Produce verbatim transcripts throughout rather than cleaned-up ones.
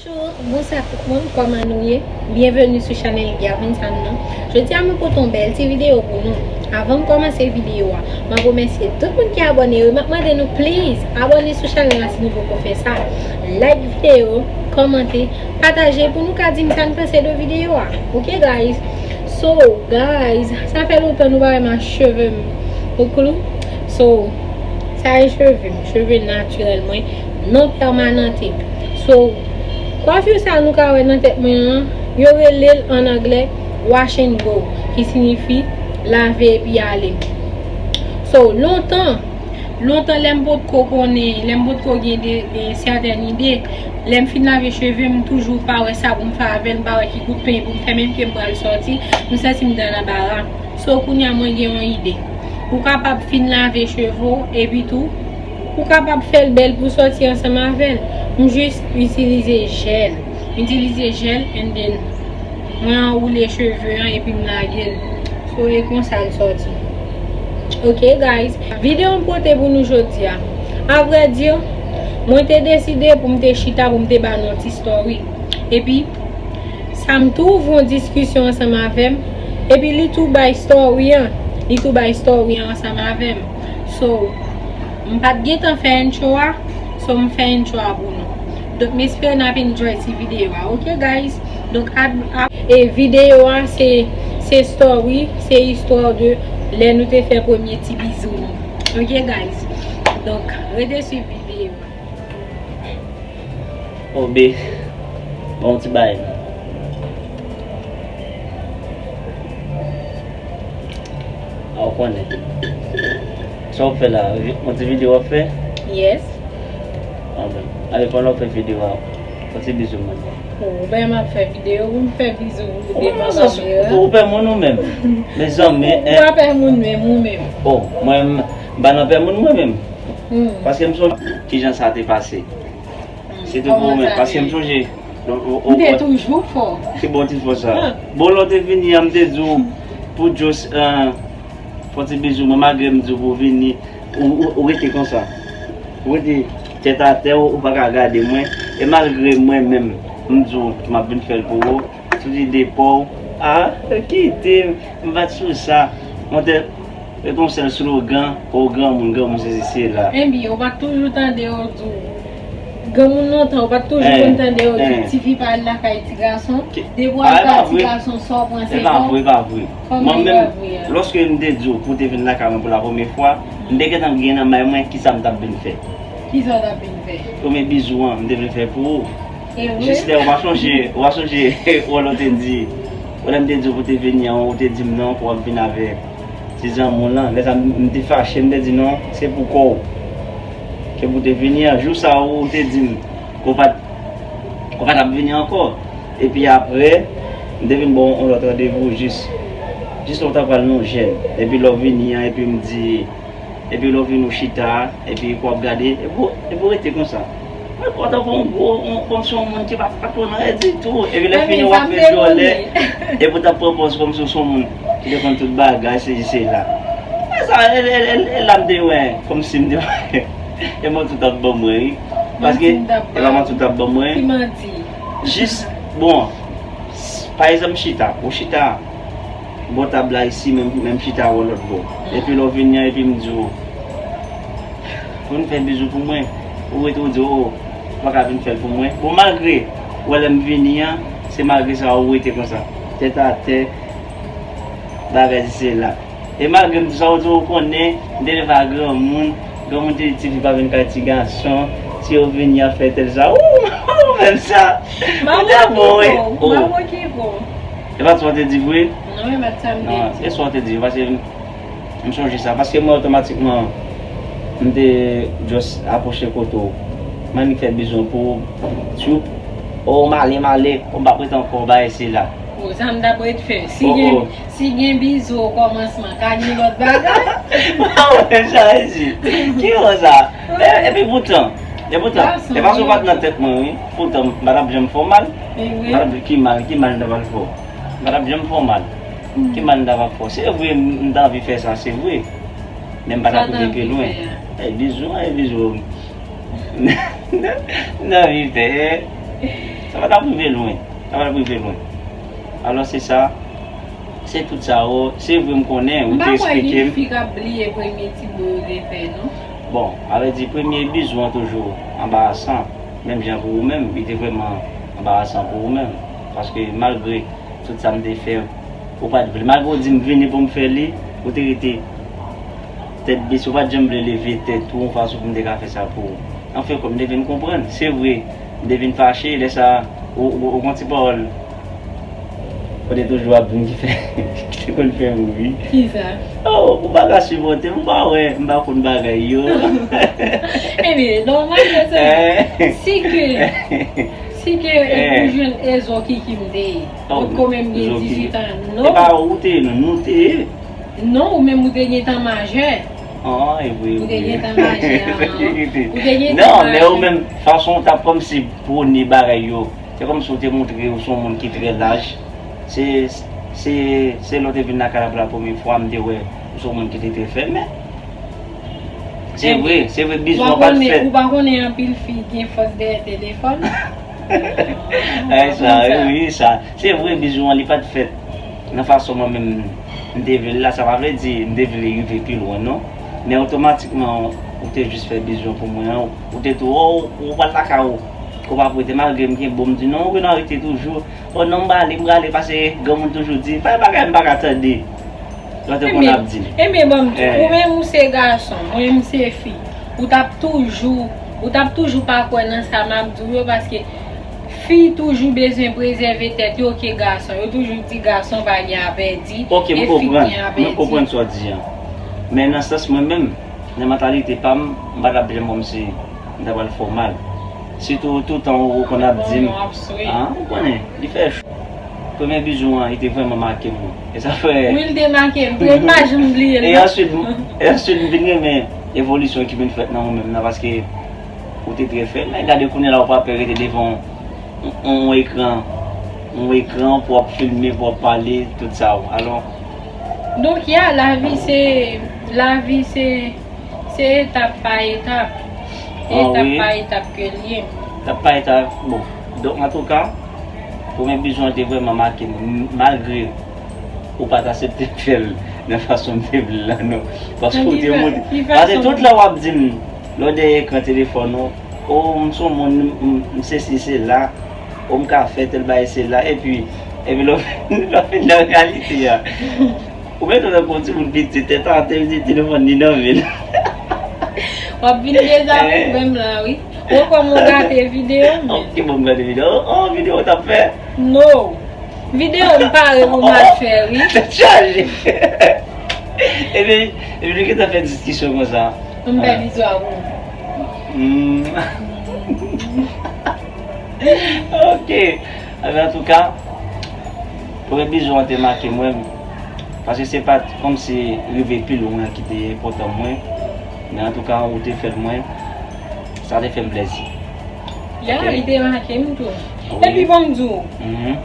Bonjou, bonswa tout moun, kòman nou ye? Byenveni sou chanèl Gervinson nan. Jodi a mwen pote yon bèl ti videyo pou nou. Avan m kòmanse videyo a, m ap remèsye tout moun ki abòne yo. M ap mande nou please abòne sou chanèl la si nou poko fè sa. Like videyo, kòmante, pataje pou nou ka di m sa n panse de videyo a. Ok guys? So guys, sa fè lontan nou pa wè m ak cheve m. Ou klou? So, sa e cheve m, cheve natirèl mwen, non pèmanante. So, kwafi sa nou ka wè nan tèt mwen an, yo rele l an anglè wash and go, ki siyifi lave epi ale. So, lontan, lontan lè m potko konnen, lè m potko gen de, de sètèn ide, lè m fin lave cheve m, m toujou pa wè sa pou m fè avè l, m pa wè ki kout peny pou m fè, menm ke m pral sòti, m santi m nan anbara. So, kounye a mwen gen yon ide. Ou kapab fin lave cheve w, epi tou, ou kapab fè l bèl pou sòti ansanm avè l. M jis itilize jèl. M itilize jèl, and then, mwen anwoule cheve an, epi m lage l. So, e konsa l sòti. Ok, guys. Videyo m pote pou nou jodi a. Avrèdi, mwen te deside pou m te chita, pou m te ba nou yon ti story. Epi, sa m tou ouvri yon diskisyon ansanm avè m. Epi, li tou bay story an. Li tou bay story an ansanm avè m. So, m pa t gentan fè intro a. So, m fè intro a pou nou. Donk, m espere n ap enjoy ti videyo a. Ok, guys? Donk, ap, ap, e videyo a, se, se story, se istwa de lè nou te fè premye ti bizou nou. Ok, guys? Donk, rete swiv videyo a. Obe, bon ti bay. A, ou konnen. Sa w ap fè la? Yon ti videyo w ap fè? Yes. A, ben. Ale, pandan w ap fè videyo a, fè ti bizou mwen. O, ou ben m ap fè videyo, ou m fè bizou pou devan kamera. Ou pè moun ou menm? Mezanmi, ou pa pè moun menm, ou menm. O, mwen, m pa nan pè moun mwen menm. Paske m sonje kijan sa te pase. Se te pou ou menm, paske m sonje. M te toujou fò. Se bon ti fò sa. Bon, lè w te vini an, m te di w pou Jos, fè ti bizou mwen, malgre m di w pou w vini, ou, ou, ou rete konsa. Ou rete tèt atè, ou, ou pa ka gade mwen. E malgre mwen menm, m di w m ap vin fè l pou ou. Sou ti depo w. A, kite m, m pa t sou sa. Mwen te, se te yon sèl slogan, o granmoun, granmoun sesi sela. Enben, ou pa t toujou tande yo di w, granmoun lontan, ou pa t toujou konn tande yo di w, tifi pa al lakay ti gason. Depi w al lakay ti gason, sa w pran se pa w. E pa vre, e pa vre. Mwen menm, lòske m te di w pou w te vin lakay mwen pou la premye fwa, m te gentan gen nan may mwen kisa m t ap vin fè. Kisa w t ap vin fè? Premye bizou an, m te vin fè pou ou. Jis lè ou pa sonje, ou pa sonje, wè lè w te di, wè lè m te di w pou te vini an, ou te di m non, pou w ap vin avè ti zanmi w lan. Lè sa m, m te fache, m te di non, se pou kò w. Ke pou te vini an, jou sa ou te di m, ke w pa t, ke w pa t ap vini ankò. Epi apre, m te vin ba w yon lòt randevou jis, jis lè w ta pral nan yon jèn. Epi lè w vini an, epi m di, epi lè w vin ou chita, epi pou w ap gade, epi w, epi w rete konsa. Mwen kontan pou yon gwo, yon, kòmsi yon moun ki pa, pa twò nan rèd ditou. Epi lè fini w ap fè djòlè, epi w t ap pran pòz kòmsi w se yon moun ki te konn tout bagay, sesi sela. E sa, e, e, e, e la m te wè, kòmsi m te wè. E manti w t ap ban mwen, wi. Paske, e pa manti w t ap ban mwen. Ki manti? Jis, bon, s-, pa egzanp, chita, ou chita. Bò tab la isi, men, men m chita wè lòt bò. Epi lè w vini an, epi m di w, vin fè bizou pou mwen. Ou rete ou di, o, ou pa ka vin fè l pou mwen. Bon, malgre, wè lè m vini an, se malgre sa ou rete konsa. Tèt atè, bagay sela. E malgre m di sa, ou di ou konnen, m te leve a granmoun, granmoun te di tifi pa vin kay ti gason, si yo vini ap fè tèl sa. Ou, ou menm sa. Ou te bon, wi. Ou. E pa t sa w te di vre? Non, e pa t sa m te di. Non, e sa w te di, paske m, m sonje sa. Paske mwen otomatikman, m te just apwoche kote w. M annik fè bizou pou ou. Tchoup. O, m ale, m ale. O, m pa prete ankò, bagay sela. O, sa m t ap ret fè. Si gen, si gen bizou okòmansman, ka gen lòt bagay? Mwen sa isi. Ki konsa? E, epi poutan, e poutan, e pa sou pa t nan tèt mwen, wi. Poutan, m pa t ap janm fè w mal. M pa t ap, ki mal, ki mal m ta pral fè w? M pa t ap janm fè w mal. Ki mal m ta pral fè w? Se vre, m, m ta anvi fè sa, se vre. Men m pa t ap rive pi lwen. E, bizou, e, bizou. M ta anvi fè. Sa pa t ap rive lwen. Sa pa t ap rive lwen. Alò, se sa. Se tout sa, o, se vre m konnen, ou te eksplike m. M pa kwè gen fi k ap bliye premye ti bo yo te fè, non. Bon, a vrè di, premye bizou an toujou anbarasan, menm jan pou ou menm, li te vrèman anbarasan pou ou menm. Paske malgre tout sa m te fè, ou pa t vle. Malgre ou di m vini pou m fè li, ou te rete tèt bese, ou pa t janm vle leve tèt ou yon fason pou m te ka fè sa pou ou. Anfen, kòm m te vin konprann, se vre, m te vin fache, lè sa, ou, ou, ou gon ti pawòl. Ou te toujou ap di m ki fè, ki te konn fè m ri. Kisa? Oh, ou pa ka sipòte m, ou pa wè, m pa konn bagay yo. Ebyen, nòmal, se si ke, si ke, e, ou jwenn Ezo Kiki m te ye. Ou te menm gen dizuit an, non? E pa ou te ye, non, nou te ye. Non, ou menm ou te gentan majè. Ah, e vre, ou te gentan majè, ah. Ou te gentan majè. Non, men ou menm, fason w t ap kòmsi pwone bagay yo, se kòmsi w te montre ou se yon moun ki trè laj. Se, se, se lè w te vin lakay la pou la premye fwa, m te wè ou se yon moun ki te trè fèmen. Se vre, se vre, bizou an pa t fèt. Ou pa konnen anpil fi gen fòs dèyè telefòn? Ay, sa, wi, sa. Se vre, bizou an, li pa t fèt nan fason mwen menm m te vle l la, sa pa vle di m te vle rive pi lwen, non. Men otomatikman, ou te jis fè bizou an pou mwen, ou te tou, o, ou pral lakay ou, ou pa prete, malgre m gen bon, m di, non, ou gen dwa rete toujou. O, non, m prale, m prale, paske granmoun toujou di, pa bagay m pa ka tande. Lòt te konn ap di l. Ebyen, ebyen, ban m di, ou menm ou se gason, mwen menm m se fi. Ou t ap toujou, ou t ap toujou pa kwè nan sa m ap di w yo, paske fi toujou bezwen prezève tèt yo ke gason. Yo toujou di gason pa gen a pèdi, e fi k gen a pèdi. Ok, m konprann, m konprann sa w di an. Men nan sans mwen menm, nan mantalite pa m, m pa t ap janm kòmsi m ta pral fè w mal. Sitou, toutan ou konn ap di m, an, ou konnen, li fè cho. Premye bizou an, li te vrèman make m. E sa fè. Wi, li te make m tou, e m pa janm bliye l, non. E answit, e answit, m vin renmen evolisyon ki vin fèt nan ou menm nan, paske ou te trè fèmen. Gade kounye a la, ou pa pè rete devan yon, yon, yon ekran, yon ekran pou w ap filme, pou w ap pale, tout sa yo. Alò. Donk, ya, lavi se, lavi se, se etap pa etap. Ah, etap pa etap ke l ye. Etap pa etap, bon. Donk, antouka, premye bizou an te vrèman make m, malgre ou pa t aksepte m fè l nan fason m te vle l la, non. Paske ou te montre. Paske tout lè w ap di m, lè w dèyè ekran telefòn ou, o, m se yon moun, m, m, m sesi, sela, o, m ka fè tèl bagay, sela, epi, epi lè w fin, lè w fin nan reyalite a, ou mete w tankou yon timoun piti, tèt atè, epi telefòn li nan men l. W ap vin dezapwouve m la, wi. Ou kwè m gate videyo m? Ok, bon, m gate videyo. Oh, videyo w t ap fè? No. Videyo m pare pou m al fè, wi. Tèt chaje. Epi, epi nou gentan fè diskisyon konsa. M fè bizou a pou ou. Hmm. Ok. Ebyen, antouka, premye bizou an te make mwen, paske se pa t kòmsi rive pi lwen ki te enpòtan mwen, men antouka, ou te fè l mwen, sa te fè m plèzi. Ya, li te make m tou. Wi. Epi, ban m di w,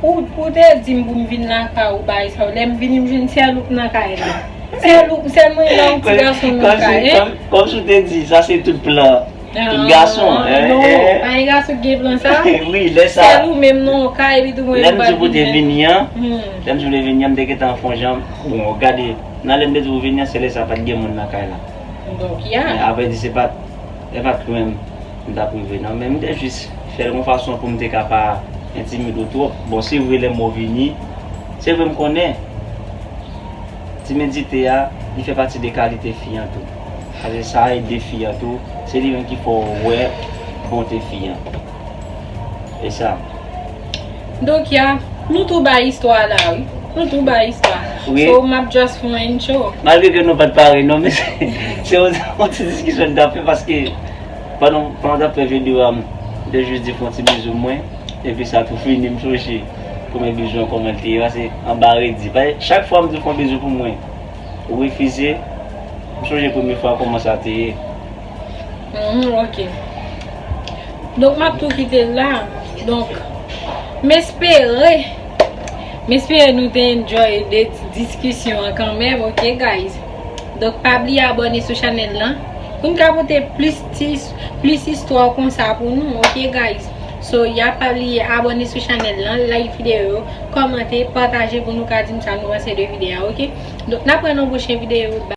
ou, ou te di m pou m vin lakay ou, bagay sa yo, lè m vini, m jwenn sèl ou k nan kay la. Sèl ou, sèl mwen la, yon ti gason nan kay, en? Kòm, kòmsi w te di, sa se tout plan. Tout gason, en, non, pa gen gason ki gen plan sa. Wi, lè sa. Sèl ou menm nan yon kay, epi tou mwen pa vini. Lè m di w pou te vini an, lè m di w te vini an, m te gentan fè yon jan, bon, gade, nan lè m te di w vini an, se lè sa pa t gen moun nan kay la. Donk, ya. Men apre di, se pa t, se pa t lwen m t ap rive, non, men m te jis fè l yon fason pou m te ka pa entimide w twòp. Bon, se vre, lè m wè w vini, se vre, m konnen. Timidite a, li fè pati de kalite fi an tou. Paske sa ede fi an tou, se li menm ki fè w wè bonte fi an. E sa. Donk, ya, nou tou bay istwa a la, wi. Nou tou bay istwa. Wi. So, m ap just fè yon intro. Malgre ke nou pa t pare, non, men se, se yon, yon ti diskisyon n t ap fè, paske pandan, pandan w t ap fè videyo a, m te jis di fè yon ti bizou mwen. Epi sa tou fini, m sonje premye bizou an kòman l te ye, paske anba redi. Paske chak fwa m di w fè yon bizou pou mwen, ou refize, m sonje premye fwa kòman sa te ye. Mhm, ok. Donk, m ap tou kite l la. Donk, m espere, m espere nou te enjoy de ti diskisyon an kanmenm, ok, guys? Donk, pa bliye abòne sou chanèl lan pou n ka pote plis ti, plis istwa konsa pou nou, ok, guys? So, y ap pa bliye abòne sou chanèl lan, like videyo yo, kòmante, pataje pou nou ka di m sa nou panse de videyo a, oke? Donk, n ap wè nan pwochen videyo.